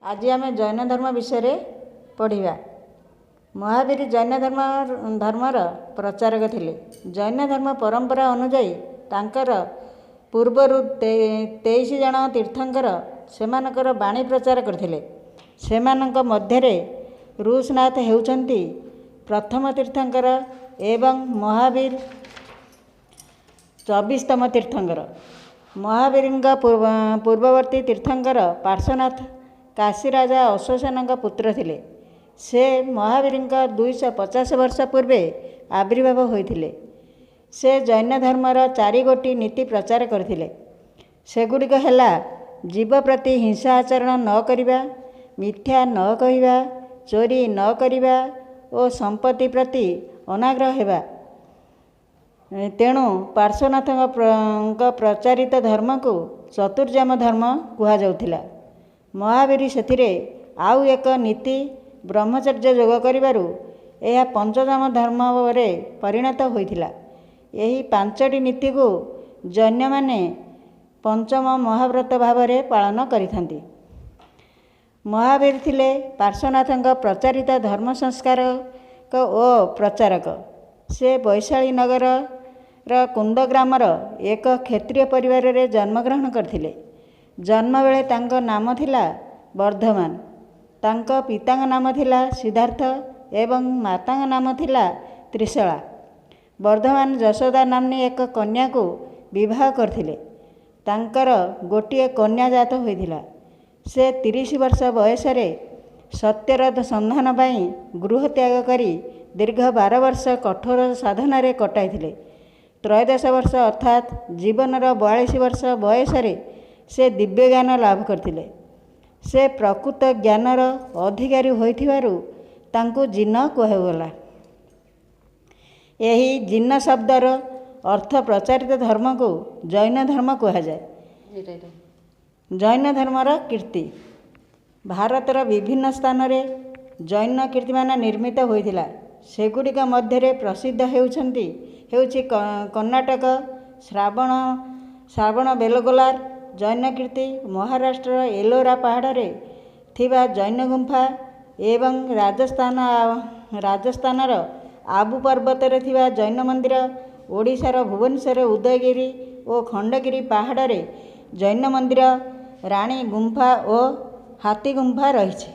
ଆଜି ଆମେ ଜୈନ ଧର୍ମ ବିଷୟରେ ପଢ଼ିବା। ମହାବୀର ଜୈନ ଧର୍ମର ପ୍ରଚାରକ ଥିଲେ। ଜୈନ ଧର୍ମ ପରମ୍ପରା ଅନୁଯାୟୀ ତାଙ୍କର ପୂର୍ବରୁ 23 ଜଣ ତୀର୍ଥଙ୍କର ସେମାନଙ୍କର ବାଣୀ ପ୍ରଚାର କରିଥିଲେ। ସେମାନଙ୍କ ମଧ୍ୟରେ ଋଷଭନାଥ ହେଉଛନ୍ତି ପ୍ରଥମ ତୀର୍ଥଙ୍କର ଏବଂ ମହାବୀର 24ତମ ତୀର୍ଥଙ୍କର। ମହାବୀରଙ୍କ ପୂର୍ବବର୍ତ୍ତୀ ତୀର୍ଥଙ୍କର ପାର୍ଶ୍ୱନାଥ କାଶୀ ରାଜା ଅଶ୍ୱସେନଙ୍କ ପୁତ୍ର ଥିଲେ। ସେ ମହାବୀରଙ୍କ 250 ବର୍ଷ ପୂର୍ବେ ଆବିର୍ଭାବ ହୋଇଥିଲେ। ସେ ଜୈନ ଧର୍ମର ଚାରିଗୋଟି ନୀତି ପ୍ରଚାର କରିଥିଲେ। ସେଗୁଡ଼ିକ ହେଲା ଜୀବ ପ୍ରତି ହିଂସା ଆଚରଣ ନ କରିବା, ମିଥ୍ୟା ନ କହିବା, ଚୋରି ନ କରିବା ଓ ସମ୍ପତ୍ତି ପ୍ରତି ଅନାଗ୍ରହ ହେବା। ତେଣୁ ପାର୍ଶ୍ୱନାଥଙ୍କ ପ୍ରଚାରିତ ଧର୍ମକୁ ଚତୁର୍ଯମ ଧର୍ମ କୁହାଯାଉଥିଲା। ମହାବୀର ସେଥିରେ ଆଉ ଏକ ନୀତି ବ୍ରହ୍ମଚର୍ଯ୍ୟ ଯୋଗ କରିବାରୁ ଏହା ପଞ୍ଚଯମ ଧର୍ମରେ ପରିଣତ ହୋଇଥିଲା। ଏହି ପାଞ୍ଚଟି ନୀତିକୁ ଜୈନମାନେ ପଞ୍ଚମ ମହାବ୍ରତ ଭାବରେ ପାଳନ କରିଥାନ୍ତି। ମହାବୀର ଥିଲେ ପାର୍ଶ୍ୱନାଥଙ୍କ ପ୍ରଚାରିତ ଧର୍ମ ସଂସ୍କାରକ ଓ ପ୍ରଚାରକ। ସେ ବୈଶାଳୀ ନଗରର କୁନ୍ଦ ଗ୍ରାମର ଏକ କ୍ଷତ୍ରିୟ ପରିବାରରେ ଜନ୍ମଗ୍ରହଣ କରିଥିଲେ। ଜନ୍ମ ବେଳେ ତାଙ୍କ ନାମ ଥିଲା ବର୍ଦ୍ଧମାନ। ତାଙ୍କ ପିତାଙ୍କ ନାମ ଥିଲା ସିଦ୍ଧାର୍ଥ ଏବଂ ମାତାଙ୍କ ନାମ ଥିଲା ତ୍ରିଶଳା। ବର୍ଦ୍ଧମାନ ଯଶୋଦା ନାମ୍ନୀ ଏକ କନ୍ୟାକୁ ବିବାହ କରିଥିଲେ। ତାଙ୍କର ଗୋଟିଏ କନ୍ୟା ଜାତ ହୋଇଥିଲା। ସେ 30 ବର୍ଷ ବୟସରେ ସତ୍ୟର ସନ୍ଧାନ ପାଇଁ ଗୃହ ତ୍ୟାଗ କରି ଦୀର୍ଘ 12 ବର୍ଷ କଠୋର ସାଧନାରେ କଟାଇଥିଲେ। ତ୍ରୟୋଦଶ ବର୍ଷ ଅର୍ଥାତ୍ ଜୀବନର 42 ବର୍ଷ ବୟସରେ ସେ ଦିବ୍ୟଜ୍ଞାନ ଲାଭ କରିଥିଲେ। ସେ ପ୍ରକୃତ ଜ୍ଞାନର ଅଧିକାରୀ ହୋଇଥିବାରୁ ତାଙ୍କୁ ଜିନ କୁହାଗଲା। ଏହି ଜିନ ଶବ୍ଦର ଅର୍ଥ ପ୍ରଚାରିତ ଧର୍ମକୁ ଜୈନ ଧର୍ମ କୁହାଯାଏ। ଜୈନ ଧର୍ମର କୀର୍ତ୍ତି ଭାରତର ବିଭିନ୍ନ ସ୍ଥାନରେ ଜୈନ କୀର୍ତ୍ତିମାନ ନିର୍ମିତ ହୋଇଥିଲା। ସେଗୁଡ଼ିକ ମଧ୍ୟରେ ପ୍ରସିଦ୍ଧ ହେଉଛି କର୍ଣ୍ଣାଟକ ଶ୍ରାବଣ ବେଲଗୋଲାର ଜୈନ କୀର୍ତ୍ତି, ମହାରାଷ୍ଟ୍ରର ଏଲୋରା ପାହାଡ଼ରେ ଥିବା ଜୈନ ଗୁମ୍ଫା ଏବଂ ରାଜସ୍ଥାନର ଆବୁ ପର୍ବତରେ ଥିବା ଜୈନ ମନ୍ଦିର, ଓଡ଼ିଶାର ଭୁବନେଶ୍ୱର ଉଦୟଗିରି ଓ ଖଣ୍ଡଗିରି ପାହାଡ଼ରେ ଜୈନ ମନ୍ଦିର, ରାଣୀ ଗୁମ୍ଫା ଓ ହାତୀ ଗୁମ୍ଫା ରହିଛି।